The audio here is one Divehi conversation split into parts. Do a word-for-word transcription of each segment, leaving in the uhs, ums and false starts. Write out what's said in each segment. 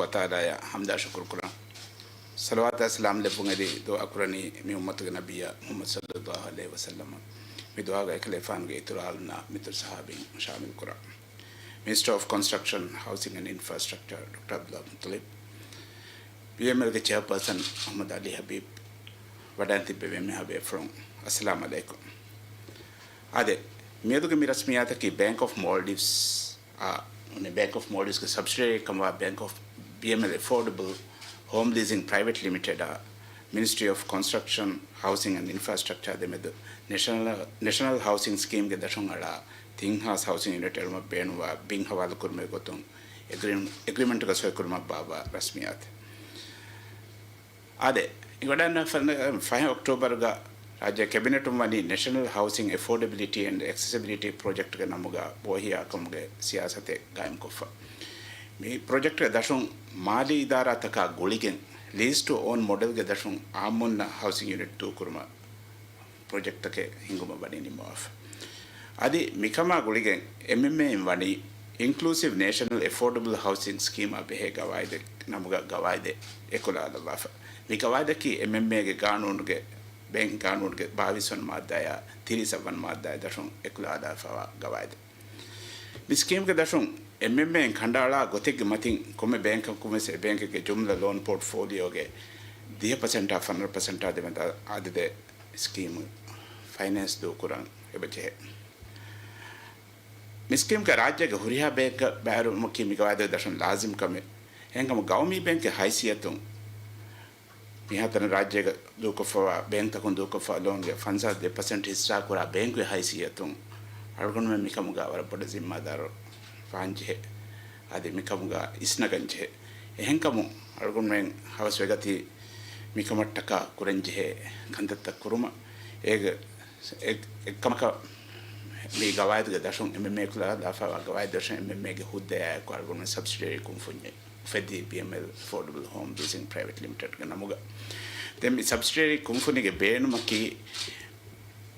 ވަތަޢާލާއަށް ޙަމްދާ ޝުކުރު ކުރަން. ޞަލަވާތާ ސަލާމް ލެއްވުން އެދި ދުޢާ ކުރަނީ މި އުއްމަތުގެ ނަބިއްޔާ މުޙައްމަދު ޞައްލައްލާހު ޢަލައިހި ވަސައްލަމަށް. މި ދުޢާގައި އެކަލޭފާނުގެ އިތުރު އާލުންނާ މިތުރު ޞަޙާބީން ޝާމިލް ކުރަން. މިނިސްޓަރ އޮފް ކޮންސްޓްރަކްޝަން، ހައުސިން އެންޑް އިންފްރާސްޓްރަކްޗަރ ޑޮކްޓަރ ޢަބްދުﷲ މުޠަލިބް، ބީއެމްއެލްގެ ޗެއާޕާސަން އަޙްމަދު ޢަލީ ޙަބީބް، ވަޑައިން ތިއްބެވި އެންމެހާ ބޭފުޅުން، އައްސަލާމު ޢަލައިކުމް. އާދެ، މިއަދުގެ މި ރަސްމިއްޔާތަކީ ބޭންކް އޮފް މޯލްޑިވްސް އާ، ބޭންކް އޮފް މޯލްޑިވްސްގެ ސަބްސިޑަރީ ކަމަށްވާ ބޭންކް އޮފް ބީއެމްއެލް އެފޯޑަބަލް ހޯމް ލީޒިން ޕްރައިވެޓް ލިމިޓެޑާ، މިނިސްޓްރީ އޮފް ކޮންސްޓްރަކްޝަން، ހައުސިން އެންޑް އިންފްރާސްޓްރަކްޗާ ދެމެދު ނެޝަނަލް، ނެޝަނަލް ހައުސިން ސްކީމްގެ ދަށުން އަޅާ ތިން ހާސް ހައުސިން ޔުނިޓް އެޅުމަށް ބޭނުންވާ ބިން ހަވާލުކުރުމުގެ ގޮތުން އެގްރި-، އެގްރިމެންޓުގަ ސޮއިކުރުމަށް ބާއްވާ ރަސްމިއްޔާތެއް. އާދެ، އިވަޑަން ފަހެ އޮކްޓޯބަރުގަ ރާއްޖޭ ކެބިނެޓުން ވަނީ ނެޝަނަލް ހައުސިން އެފޯޑަބިލިޓީ އެންޑް އެކްސެސިބިލިޓީ ޕްރޮޖެކްޓްގެ ނަމުގަ ބޯހިޔާކަމުގެ ސިޔާސަތެއް ގާއިމްކޮށްފަ. މި ޕްރޮޖެކްޓްގެ ދަށުން މާލީ އިދާރާތަކާ ގުޅިގެން ލީޒް ޓު އޯން މޮޑެލްގެ ދަށުން އާއްމުންނަށް ހައުސިން ޔުނިޓް ދޫކުރުމަށް ޕްރޮޖެކްޓްތަކެއް ހިންގުމަށް ވަނީ ނިންމަވާފަ. އަދި މިކަމާ ގުޅިގެން އެމްއެމްއޭއިން ވަނީ އިންކްލޫސިވް ނޭޝަނަލް އެފޯޑަބަލް ހައުސިން ސްކީމާ ބެހޭ ގަވާއިދެއް ނަމުގަ ގަވާއިދެއް އެކުލަވާލައްވާފަ. މި ގަވާއިދަކީ އެމްއެމްއޭގެ ގާނޫނުގެ، ބޭންކް ގާނޫނުގެ ބާވީސް ވަނަ މާއްދާއާ ތިރީސް އަށް ވަނަ މާއްދާއާ ދަށުން އެކުލަވާލާފައިވާ ގަވާއިދެއް. މި ސްކީމްގެ ދަށުން އެމްއެމްއޭއިން ކަނޑައަޅާ ގޮތެއްގެ މަތިން ކޮންމެ ބޭންކަކުން ވެސް އެ ބޭންކެއްގެ ޖުމްލަ ލޯން ޕޯޓްފޯލިއޯގެ ދިހަ ޕަސެންޓާ ފަނަރަ ޕަސެންޓާ ދެމެދު އަދަދެއް ސްކީމް ފައިނޭންސް ދޫކުރަން އެބަޖެހޭ. މި ސްކީމްގަ ރާއްޖޭގެ ހުރިހާ ބޭންކަށް ބައިވެރިވުމަކީ މި ގަވާއިދުގެ ދަށުން ލާޒިމް ކަމެއް. އެހެންކަމުން ގައުމީ ބޭންކެއް ހައިސިއްޔަތުން މިހާތަނަށް ރާއްޖޭގަ ދޫކޮށްފައިވާ ބޭންކްތަކުން ދޫކޮށްފައިވާ ލޯންގެ ފަންސާސް ދެ ޕަސެންޓް ހިއްސާ ކުރާ ބޭންކުގެ ހައިސިއްޔަތުން އަޅުގަނޑުމެން މިކަމުގަ ވަރަށް ބޮޑަށް ޒިންމާދާރު ވާންޖެހޭ. އަދި މިކަމުގަ އިސްނަގަންޖެހޭ. އެހެންކަމުން އަޅުގަނޑުމެން ހަވަސްވެގަތީ މިކަމަށްޓަކާ ކުރަންޖެހޭ ކަންތައްތައް ކުރުމަށް. އޭގެ އެއް-، އެއްކަމަކަށް މި ގަވާއިދުގެ ދަށުން އެމްއެމްއޭ ކުލަވާލާފައިވާ ގަވާއިދު ދަށުން އެމްއެމްއޭގެ ހުއްދައާއެކު އަޅުގަނޑުމެން ސަބްސިޑަރީ ކުންފުންޏެއް އުފެއްދީ ބީއެމްއެލް އެފޯޑަބަލް ހޯމް ލީޒިން ޕްރައިވެޓް ލިމިޓެޑްގެ ނަމުގަ. ދެން މި ސަބްސިޑަރީ ކުންފުނީގެ ބޭނުމަކީ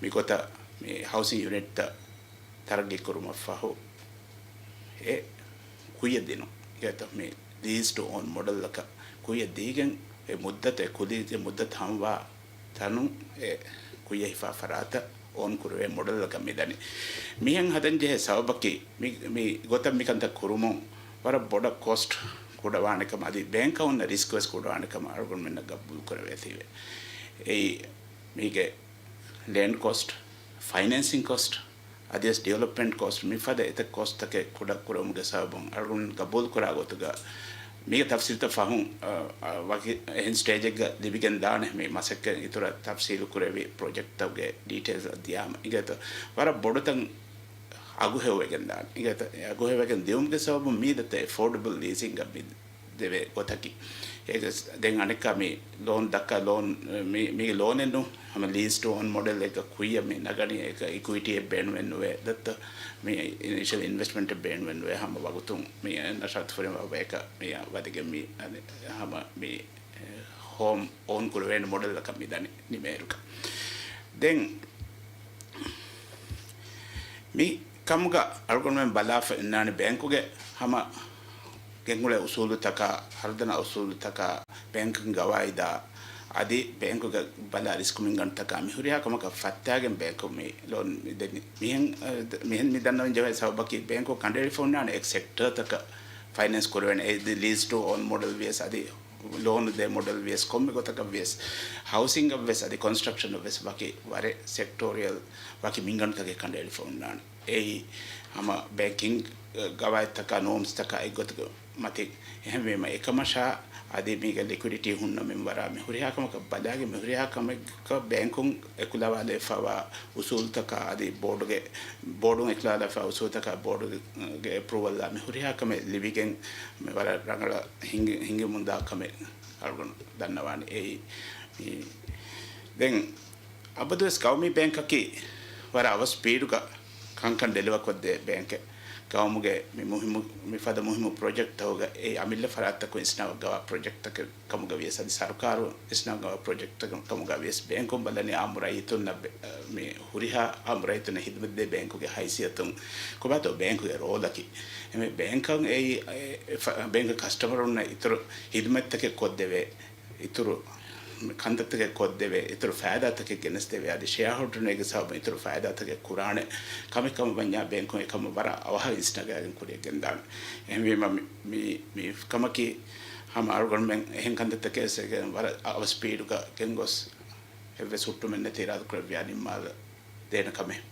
މިގޮތަށް މި ހައުސިން ޔުނިޓްތައް ތަރައްގީ ކުރުމަށްފަހު އެ ކުއްޔަށް ދިނުން. އިގޭތޯ މި ލީޒް ޓު އޯން މޮޑެލްއަކަށް ކުއްޔަށް ދީގެން އެ މުއްދަތު، އެ ކުލީގެ މުއްދަތު ހަމަވާ ތަނުން އެ ކުއްޔަށް ހިފާ ފަރާތަށް އޯން ކުރެވޭ މޮޑެލްއަކަށް މިދަނީ. މިހެން ހަދަން ޖެހޭ ސަބަބަކީ މި، މި ގޮތަށް މިކަންތައް ކުރުމުން ވަރަށް ބޮޑަށް ކޮސްޓް ކުޑަވާނެކަމަށް އަދި ބޭންކަށް އޮންނަ ރިސްކް ވެސް ކުޑަވާނެކަމަށް އަޅުގަނޑުމެންނަށް ގަބޫލު ކުރެވޭތީވެ. އެއީ މީގެ ލޭންޑް ކޮސްޓް، ފައިނޭންސިން ކޮސްޓް، އަދިވެސް ޑިވެލޮޕްމަންޓް ކޮސްޓް މިފަދަ އެތައް ކޮސްޓްތަކެއް ކުޑަ ކުރެވުމުގެ ސަބަބުން އަޅުގަނޑު ގަބޫލުކުރާ ގޮތުގަ މީގެ ތަފްސީލްތައް ފަހުން، އަ، އަ، ވަކި އެހެން ސްޓޭޖެއްގަ ލިބިގެން ދާނެ. މި މަސައްކަތް އިތުރަށް ތަފްސީލު ކުރެވި ޕްރޮޖެކްޓްތަކުގެ ޑީޓެއިލްސް ދިޔާމަ އިނގޭތޯ ވަރަށް ބޮޑުތަން އަގުހެއްވެގެން ދާނެ. އިނގޭތޯ އެ އަގުހެއްވެގެން ދިއުމުގެ ސަބަބުން މީ ދަތަ އެފޯޑަބަލް ލީޒިންގ ދެވޭ ގޮތަކީ. އޭގެ ދެން އަނެއްކާ މި ލޯން ދައްކާ ލޯން މި، މީގެ ލޯނެއް ނޫން، ހަމަ ލީޒް ޓު އޯން މޮޑެލް އެއްގަ ކުއްޔަށް މި ނަގަނީ. އޭގަ އިކުއިޓީއެއް ބޭނުމެއް ނުވޭ. ދައްތަ މި އިނިޝަލް އިންވެސްޓްމަންޓެއް ބޭނުމެއް ނުވޭ. ހަމަ ވަގުތުން މި ނަޝާތު ފުރިހަމަ ވޭކަ މި ވަދެގެން މި ހަމަ މި ހޯމް އޯން ކުރެވޭނެ މޮޑެލްއަކަށް މި ދަނީ ނިމޭއިރުކަ. ދެން މި ކަމުގަ އަޅުގަނޑުމެން ބަލާފަ އިންނާނެ ބޭންކުގެ ހަމަ ގެންގުޅޭ އުސޫލުތަކާ، ހަރުދަނާ އުސޫލުތަކާ، ބޭންކުގެ ގަވާއިދާ، އަދި ބޭންކުގެ ބަލާ ރިސްކު މިންގަނޑުތަކާ މި ހުރިހާ ކަމަކަށް ފައްތާގެން ބޭންކު މި ލޯން މި ދެނީ. މިހެން، މިހެން މި ދަންނަވަން ޖެހޭ ސަބަބަކީ ބޭންކު ކަނޑައެޅިފަ ހުންނާނެ އެކް ސެކްޓަރތަކަށް ފައިނޭންސް ކުރެވޭނެ. އެ ލީޒް ޓު އޯން މޮޑެލް ވިޔަސް އަދި ލޯނު ދޭ މޮޑެލް ވިޔަސް ކޮންމެ ގޮތަކަށް ވިޔަސް ހައުސިންގަށް ވެސް އަދި ކޮންސްޓްރަކްޝަނަށް ވެސް ވަކި ވަރެއް ސެކްޓޯރިއަލް ވަކި މިންގަނޑުތަކެއް ކަނޑައެޅިފަ ހުންނާނެ. އެއީ ހަމަ ބޭންކިން ގަވާއިދުތަކާ ނޯމްސްތަކާ އެއްގޮތުގެ މަތިން. އެހެންވީމަ އެކަމަށާ އަދި މީގެ ލިކުއިޑިޓީ ހުންނަ މިންވަރާ މި ހުރިހާ ކަމަކަށް ބަލާގެން މި ހުރިހާ ކަމެއްގަ ބޭންކުން އެކުލަވާލެވިފައިވާ އުސޫލުތަކާ އަދި ބޯޑުގެ، ބޯޑުން އެކުލަވާލެވިފައިވާ އުސޫލުތަކާ ބޯޑުގެ އެޕްރޫވަލްއާ މި ހުރިހާ ކަމެއް ލިބިގެން މި ވަރަށް ރަނގަޅަށް ހިނގި-، ހިނގިމުންދާ ކަމެއް އަޅުގަނޑު ދަންނަވާނެ. އެއީ، މި، ދެން އަބަދުވެސް ގައުމީ ބޭންކަކީ ވަރަށް އަވަސް ސްޕީޑުގަ ކަންކަން ޑެލިވަރ ކޮށްދޭ ބޭންކެއް. ގައުމުގެ މި މުހިއްމު، މި ފަދަ މުހިއްމު ޕްރޮޖެކްޓްތަކުގައި އަމިއްލަ ފަރާތްތަކުން އިސްނާވާ ޕްރޮޖެކްޓްތަކެއް ކަމުގަ ވިޔަސް، އަދި ސަރުކާރު އިސްނާވާ ޕްރޮޖެކްޓްތަކުން ކަމުގަ ވިޔަސް، ބޭންކުން ބަލަނީ އާއްމު ރައްޔިތުންނަށް ބެ-، މި ހުރިހާ އާއްމު ރައްޔިތުންނަށް ހިދުމަތްދޭ ބޭންކުގެ ހައިސިއްޔަތުން ކޮބާތޯ ބޭންކުގެ ރޯލަކީ. އެމެ ބޭންކަށް އެއީ، އެ، ފަ-، ބޭންކުގެ ކަސްޓަމަރުންނަށް އިތުރު ހިދުމަތްތަކެއް ކޮށްދެވޭ، އިތުރު ކަންތައްތަކެއް ކޮށްދެވޭ، އިތުރު ފައިދާތަކެއް ގެނެސްދެވޭ، އަދި ޝެއާހޯލްޑަރުން އޭގެ ސަބަބުން އިތުރު ފައިދާތަކެއް ކުރާނެ ކަމެއް ކަމަށް ވަންޏާ، ބޭންކުން އެކަމަށް ވަރަށް އަވަހަށް އިސްނަގާގެން ކުރިއަށް ގެންދާނެ. އެހެންވީމަ، މި، މި، މި ކަމަކީ ހަމަ އަޅުގަނޑުމެން އެހެން ކަންތައްތަކެއް ވެސް އެގެން ވަރަށް އަވަސް ސްޕީޑުގަ ގެންގޮސް، އެއްވެސް ހުއްޓުމެއް ނެތި އިރާދަކުރެއްވިޔާ ނިންމާލަ ދޭނެ ކަމެއް.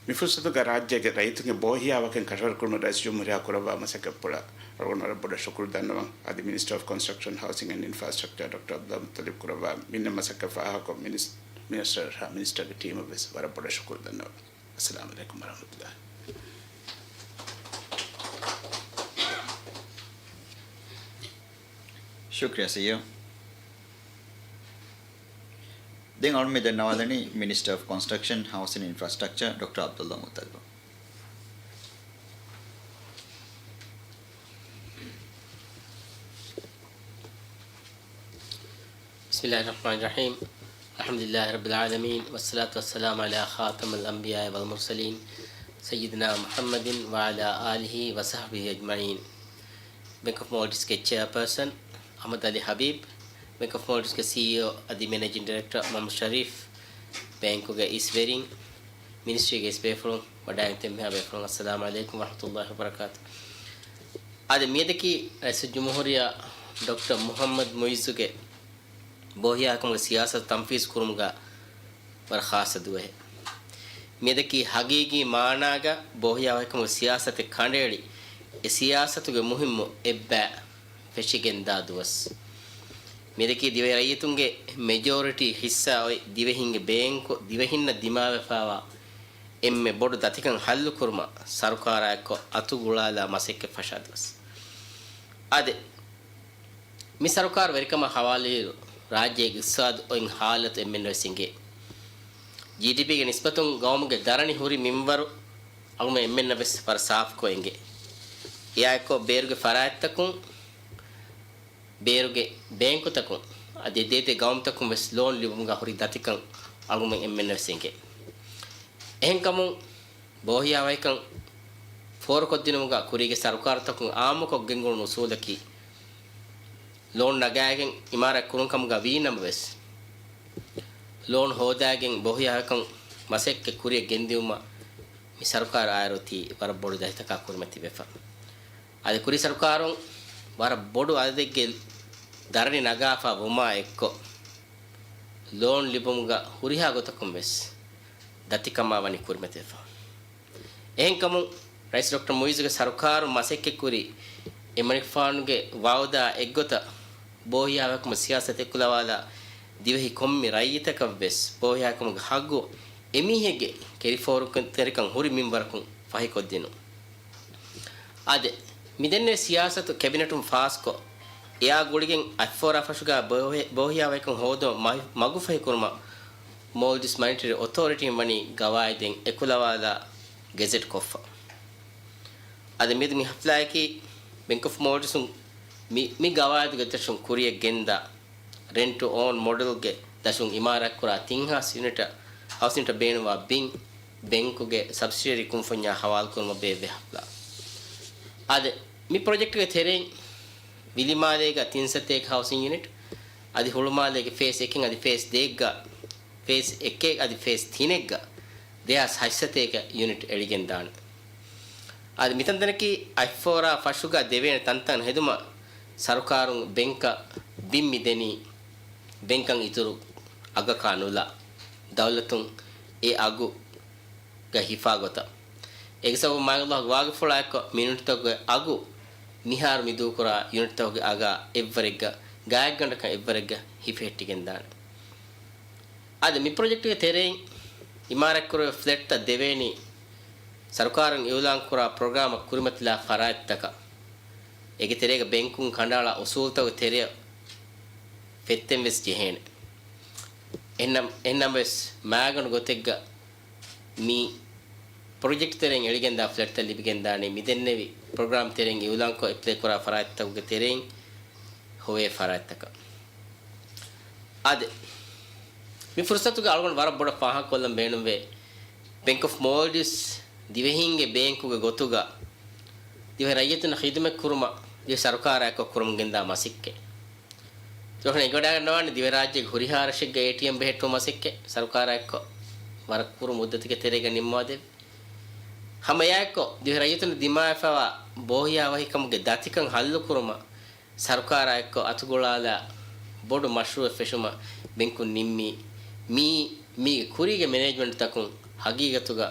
މި ފުރުސަތުގަ ރާއްޖޭގެ ރައްޔިތުންގެ ބޯހިޔާވަކިން ކަށަވަރުކުރުމަށް ރައީސް ޖުމްހޫރިއްޔާ ކުރައްވާ މަސައްކަތްޕުޅަށް އަޅުގަނޑު ވަރަށް ބޮޑަށް ޝުކުރު ދަންނަވަން. އަދި މިނިސްޓަރ އޮފް ކޮންސްޓްރަކްޝަން، ހައުސިން އެންޑް އިންފްރާސްޓްރަކްޗަރ ޑޮކްޓަރ އަބްދުﷲ މުއްޠަލިބް ކުރައްވާ މިންނަ މަސައްކަތް ފާހަގަކޮށް މިނިސް-، މިނިސްޓަރ، މިނިސްޓަރގެ ޓީމަށް ވެސް ވަރަށް ބޮޑަށް ޝުކުރު ދަންނަވަން. އައްސަލާމު ޢަލައިކުމް ވަރަޙްމަތުﷲ. ޝުކްރިޔާ ސީއީއޯ. ދެން އަޅުން މި ދަންނަވާލަނީ މިނިސްޓަރ އޮފް ކޮންސްޓްރަކްޝަން، ހައުސިން އިންފްރާސްޓްރަކްޗަރ ޑޮކްޓަރ އަބްދުﷲ މުއްޠަލިބު. بسم الله الرحمن الرحيم. الحمد لله رب العالمين، والصلاة والسلام على خاتم الأنبياء والمرسلين، سيدنا محمد وعلى آله وصحبه أجمعين. ބެންކް އޮފް މޯލްޑިވްސްގެ ޗެއާޕާސަން އަޙްމަދު ޢަލީ ޙަބީބް، ބެންކް އޮފް މޯލްޑިވްސްގެ ސީއީއޯ އަދި މެނޭޖިން ޑިރެކްޓަރ މުޙައްމަދު ޝަރީފް، ބޭންކުގެ އިސް ވެރިން، މިނިސްޓްރީގެ އިސް ބޭފުޅުން، ވަޑައިގެން ތިބި މިހާ ބޭފުޅުން، އައްސަލާމު ޢަލައިކުމް ވަރަޙްމަތުﷲ ވަބަރަކާތު. އާދެ، މިއަދަކީ ރައީސުލްޖުމްހޫރިއްޔާ ޑޮކްޓަރ މުޙައްމަދު މުޢިއްޒުގެ ބޯހިޔާވަހިކަމުގެ ސިޔާސަތު ތަންފީޒު ކުރުމުގަ ވަރަށް ޚާއްޞަ ދުވަހެއް. މިއަދަކީ ހަގީގީ މާނާގަ ބޯހިޔާވަހިކަމުގެ ސިޔާސަތެއް ކަނޑައެޅި، އެ ސިޔާސަތުގެ މުހިއްމު އެއްބައި ފެށިގެންދާ ދުވަސް. މިއަދަކީ ދިވެހި ރައްޔިތުންގެ މެޖޯރިޓީ ހިއްސާ އޮތް ދިވެހިންގެ ބޭންކު ދިވެހިންނަށް ދިމާވެފައިވާ އެންމެ ބޮޑު ދަތިކަން ހައްލުކުރުމަށް ސަރުކާރާއެއްކޮށް އަތުގުޅާލާ މަސައްކަތް ފަށާ ދުވަސް. އާދެ، މި ސަރުކާރު ވެރިކަމާ ހަވާލުވިއިރު، ރާއްޖޭގެ އިޤްތިޞާދު އޮތް ހާލަތު އެންމެންނަށް ވެސް އެނގޭ. ޖީޑީޕީގެ ނިސްބަތުން ގައުމުގެ ދަރަނި ހުރި މިންވަރު އަޅުގަނޑު އެންމެންނަށް ވެސް ވަރަށް ސާފުކޮށް އެނގޭ. އެއާއެއްކޮށް، ބޭރުގެ ފަރާތްތަކުން، ބޭރުގެ ބޭންކުތަކުން އަދި ދޭތެރޭ ގައުމުތަކުން ވެސް ލޯން ލިބުމުގަ ހުރި ދަތިކަން އަޅުގަނޑު އެންމެންނަށް ވެސް އެނގޭ. އެހެންކަމުން، ބޯހިޔާވަހިކަން ފޯރުކޮށްދިނުމުގަ ކުރީގެ ސަރުކާރުތަކުން އާއްމުކޮށް ގެންގުޅުނު އުސޫލަކީ، ލޯން ނަގާގެން އިމާރާތް ކުރުން ކަމުގަ ވީ ނަމަވެސް، ލޯން ހޯދާގެން ބޯހިޔާވަހިކަން މަސައްކަތް ކުރިއަށް ގެންދިއުމަށް މި ސަރުކާރު އާއިރު އޮތީ ވަރަށް ބޮޑު ދަތިތަކާ ކުރިމަތިވެފަ. އަދި ކުރީ ސަރުކާރުން ވަރަށް ބޮޑު އަދަދެއްގެ ދަރަނި ނަގާފަ ވުމާ އެއްކޮށް، ލޯން ލިބުމުގަ ހުރިހާ ގޮތަކުން ވެސް ދަތިކަމާ ވަނީ ކުރިމަތިވެފަ. އެހެންކަމުން، ރައީސް ޑޮކްޓަރ މުޢިއްޒުގެ ސަރުކާރުން މަސައްކަތްކުރި އެމަނިކުފާނުގެ ވަޢުދާ އެއްގޮތަށް، ބޯހިޔާވަހިކަމުގެ ސިޔާސަތު އެކުލަވާލާ ދިވެހި ކޮންމެ ރައްޔިތަކަށް ވެސް ބޯހިޔާވަހިކަމުގެ ހައްގު އެމީހެއްގެ ކެރިފޯރުކަންތެރިކަން ހުރި މިންވަރަކުން ފަހިކޮށްދިނުން. އާދެ، މިދެންނެވި ސިޔާސަތު ކެބިނެޓުން ފާސްކޮށް، އެއާ ގުޅިގެން އަތްފޯރާ ފަށުގަ ބޯހި-، ބޯހިޔާވަހިކަން ހޯދުމަށް މަ-، މަގުފަހިކުރުމަށް މޯލްޑިވްސް މަނިޓަރީ އޮތޯރިޓީން ވަނީ ގަވާއިދެއް އެކުލަވާލާ ގެޒެޓް ކޮށްފަ. އަދި މިއަދު މި ހަފްލާއަކީ ބެންކް އޮފް މޯލްޑިވްސް މި، މި ގަވާއިދުގެ ދަށުން ކުރިއަށް ގެންދާ ރެންޓް ޓު އޯން މޮޑެލްގެ ދަށުން އިމާރާތްކުރާ ތިން ހާސް ޔުނިޓަށް ހައުސިންޓަށް ބޭނުންވާ ބިން ބެންކުގެ ސަބްސިޑިއަރީ ކުންފުންޏާ ހަވާލުކުރުމަށް ބޭއްވޭ ހަފްލާ. އާދެ، މި ޕްރޮޖެކްޓްގެ ތެރެއިން ވިލިމާލޭގަ ތިން ސަތޭކަ ހައުސިން ޔުނިޓް، އަދި ހުޅުމާލޭގެ ފޭސް އެކެއް އަދި ފޭސް ދޭއްގަ، ފޭސް އެކެއް އަދި ފޭސް ތިނެއްގަ ދެހާސް ހަތްސަތޭކަ ޔުނިޓް އެޅިގެންދާނެ. އަދި މިތަންތަނަކީ އަތްފޯރާ ފަށުގަ ދެވޭނެ ތަންތަން ހެދުމަށް ސަރުކާރުން ބެންކަށް ބިން މި ދެނީ، ބެންކަށް އިތުރު އަގަކާ ނުލާ، ދައުލަތުން އެ އަގު ގަ ހިފާ ގޮތަށް. އޭގެ ސަބަބުން މާތް ﷲގެ ވާގިފުޅާއެކު މި ޔުނިޓްތަކުގެ އަގު މިހާރު މި ދޫކުރާ ޔުނިޓްތަކުގެ އަގާ އެއްވަރެއްގަ، ގާތްގަނޑަކަށް އެއްވަރެއްގަ ހިފެހެއްޓިގެންދާނެ. އަދި މި ޕްރޮޖެކްޓުގެ ތެރެއިން އިމާރާތްކުރެވޭ ފްލެޓްތައް ދެވޭނީ ސަރުކާރުން އިއުލާންކުރާ ޕްރޮގްރާމަށް ކުރިމަތިލާ ފަރާތްތަކަށް. އޭގެ ތެރޭގަ ބެންކުން ކަނޑައަޅާ އުސޫލުތަކުގެ ތެރެއަށް ފެއްތެން ވެސް ޖެހޭނެ. އެހެންނަމަ-، އެހެންނަމަވެސް މާގަނޑު ގޮތެއްގަ މި ޕްރޮޖެކްޓް ތެރެއިން އެޅިގެންދާ ފްލެޓްތައް ލިބިގެންދާނީ މިދެންނެވި ޕްރޮގްރާމް ތެރެއިން އިއުލާންކޮށް އެޕްލައިކުރާ ފަރާތްތަކުގެ ތެރެއިން ހޮވޭ ފަރާތްތަކަށް. އާދެ، މި ފުރުސަތުގަ އަޅުގަނޑު ވަރަށް ބޮޑަށް ފާހަގަކޮށްލަން ބޭނުންވޭ، ބެންކް އޮފް މޯލްޑިވްސް ދިވެހީންގެ ބޭންކުގެ ގޮތުގަ ދިވެހި ރައްޔިތުންނަށް ޚިދުމަތް ކުރުމަށް ދިވެހި ސަރުކާރާއެއްކޮށް ކުރަމުން ގެންދާ މަސައްކަތް. ތި އެނގިވަޑައިގަންނަވާނެ ދިވެހިރާއްޖޭގެ ހުރިހާ ރަށެއްގަ އޭޓީއެމް ބެހެއްޓުމަށް މަސައްކަތް ސަރުކާރާއެއްކޮށް ވަރަށް ކުރު މުއްދަތެއްގެ ތެރޭގަ ނިންމާދެވި. ހަމަ އެއާއެއްކޮށް ދިވެހި ރައްޔިތުންނަށް ދިމާވެފައިވާ ބޯހިޔާވަހިކަމުގެ ދަތިކަން ހައްލުކުރުމަށް ސަރުކާރާއެއްކޮށް އަތުގުޅާލާ ބޮޑު މަޝްރޫއެއް ފެށުމަށް ބެންކުން ނިންމީ. މީ، މީގެ ކުރީގެ މެނޭޖްމަންޓްތަކުން ހަގީގަތުގަ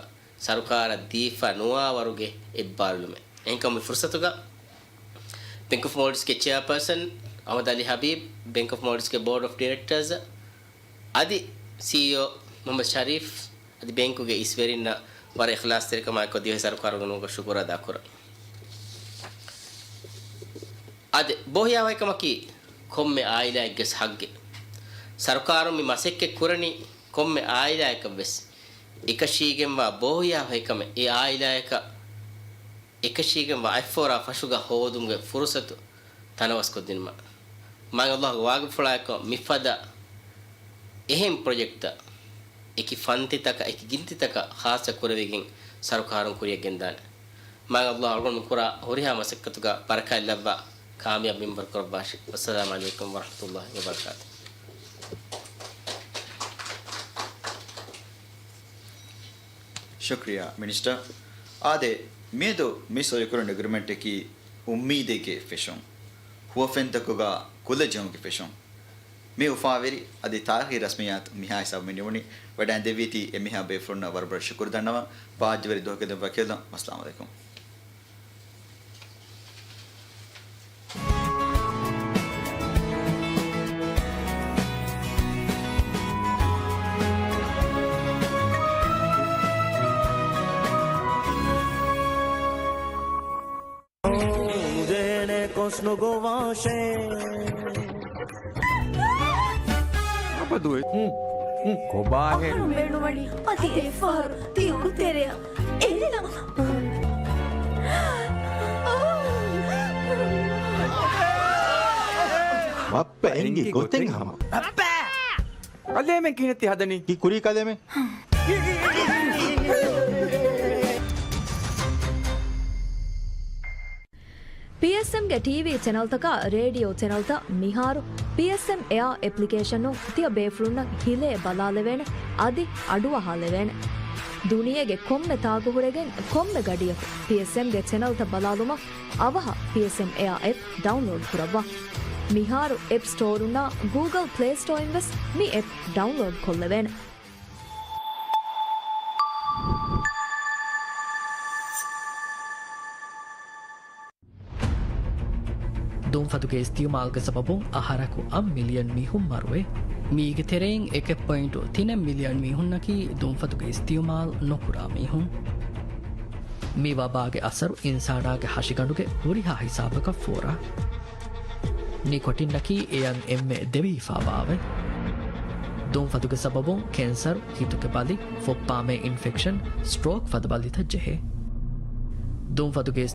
ސަރުކާރަށް ދީފަ ނުވާ ވަރުގެ އެއްބާރުލުމެއް. އެހެންކަމުން މި ފުރުސަތުގަ ބެންކް އޮފް މޯލްޑިވްސްގެ ޗެއާޕާސަން އަހްމަދު އަލީ ހަބީބް، ބެންކް އޮފް މޯލްޑިވްސްގެ ބޯޑް އޮފް ޑިރެކްޓަރސް އަދި ސީއީއޯ މުހައްމަދު ޝަރީފް އަދި ބޭންކުގެ އިސްވެރިންނަށް ވަރަށް އިޚްލާޞްތެރިކަމާއެކު ދިވެހި ސަރުކާރުގެ ނޫންކޮށް ޝުކުރު އަދާކުރަން. އާދެ، ބޯހިޔާވަހިކަމަކީ ކޮންމެ އާއިލާއެއްގެ ހައްގެއް. ސަރުކާރުން މި މަސައްކަތް ކުރަނީ ކޮންމެ އާއިލާއަކަށްވެސް އެކަށީގެންވާ ބޯހިޔާވަހިކަމެއް އެ އާއިލާއަކަށް އެކަށީގެންވާ އަތްފޯރާ ފަށުގަ ހޯދުމުގެ ފުރުސަތު ތަނަވަސްކޮށްދިނުމަށް. މާތް ﷲ ގެ ވާގިފުޅާއެކު މިފަދަ އެހެން ޕްރޮޖެކްޓްތައް އެކި ފަންތިތަކަށް، އެކި ގިންތިތަކަށް ޚާއްޞަ ކުރެވިގެން ސަރުކާރުން ކުރިޔަށް ގެންދާނެ. މާތް ﷲ އަޅުގަނޑު ކުރާ ހުރިހާ މަސައްކަތުގަ ބަރަކާތް ލައްވާ ކާމިޔާބު މިންވަރު ކުރައްވާށި. ވައްސަލާމް ޢަލައިކުމް ވަރަޙްމަތުﷲ ވަބަރަކާތުހު. ޝުކްރިޔާ މިނިސްޓަރ. އާދެ، މިއަދު މި ސޮއިކުރަން އެގްރިމެންޓަކީ އުއްމީދެއްގެ ފެށުން، ހުވަފެންތަކުގަ ކުލަ ޖެހުމުގެ ފެށުން. މި އުފާވެރި އަދި ތާރީޚީ ރަސްމިއްޔާތު މިހާ ހިސާބު މި ނިމުނީ. ވަޑައިން ދެއްވީތީ އެމީހާ ބޭފުޅުންނަށް ވަރަށް ބޮޑަށް ޝުކުރު ދަންނަވަން. ބާއްޖަވެރި ދުވަހަކަށް ދެން ވަކިވެލަން. އައްސަލާމު ޢަލައިކުމް. ނުޖެހޭނެ ކޮސް ނުގޮވާށޭ. އަބަދުވެ. ކޮބާހޭ؟ ބޭނުންވަނީ އަދި އެއްފަހަރު ތި އުޑުތެރެއަށް އެރިލަ. ބައްޕަ އެނގި ގޮތެއް ހަމަ. ބައްޕަ! ކަލޭމެން ކިހިނެއް ތި ހަދަނީ؟ ކި ކުރީ ކަލޭމެން؟ ޕީއެސްއެމްގެ ޓީވީ ޗެނަލްތަކާ ރޭޑިއޯ ޗެނަލްތައް މިހާރު ޕީއެސްއެމް އެއާ އެޕްލިކޭޝަނުން ތިޔަ ބޭފުޅުންނަށް ހިލޭ ބަލާލެވޭނެ އަދި އަޑުއަހާލެވޭނެ. ދުނިޔޭގެ ކޮންމެ ތާކު ހުރެގެން ކޮންމެ ގަޑިއަކު ޕީއެސްއެމްގެ ޗެނަލްތައް ބަލާލުމަށް އަވަހަށް ޕީއެސްއެމް އެއާ އެޕް ޑައުންލޯޑް ކުރައްވާ. މިހާރު އެޕް ސްޓޯރުންނާ ގޫގަލް ޕްލޭ ސްޓޯއިން ވެސް މި އެޕް ޑައުންލޯޑް ކޮށްލެވޭނެ. ދުންފަތުގެ އިސްތިއުމާލްގެ ސަބަބުން އަހަރަކު އަށް މިލިއަން މީހުން މަރުވޭ. މީގެ ތެރެއިން އެކެއް ޕޮއިންޓު ތިނެއް މިލިއަން މީހުންނަކީ ދުންފަތުގެ އިސްތިއުމާލް ނުކުރާ މީހުން. މި ވަބާގެ އަސަރު އިންސާނާގެ ހަށިގަނޑުގެ ހުރިހާ ހިސާބަކަށް ފޯރާ. ނިކޮޓިންއަކީ އެޔަށް އެންމެ ދެވިހިފާވާ އަވެއް. ދުންފަތުގެ ސަބަބުން ކެންސަރު، ހިތުގެ ބަލި، ފުއްޕާމޭ އިންފެކްޝަން، ސްޓްރޯކް ފަދަ ބަލިތައް ޖެހޭ. ދުންފަތުގެ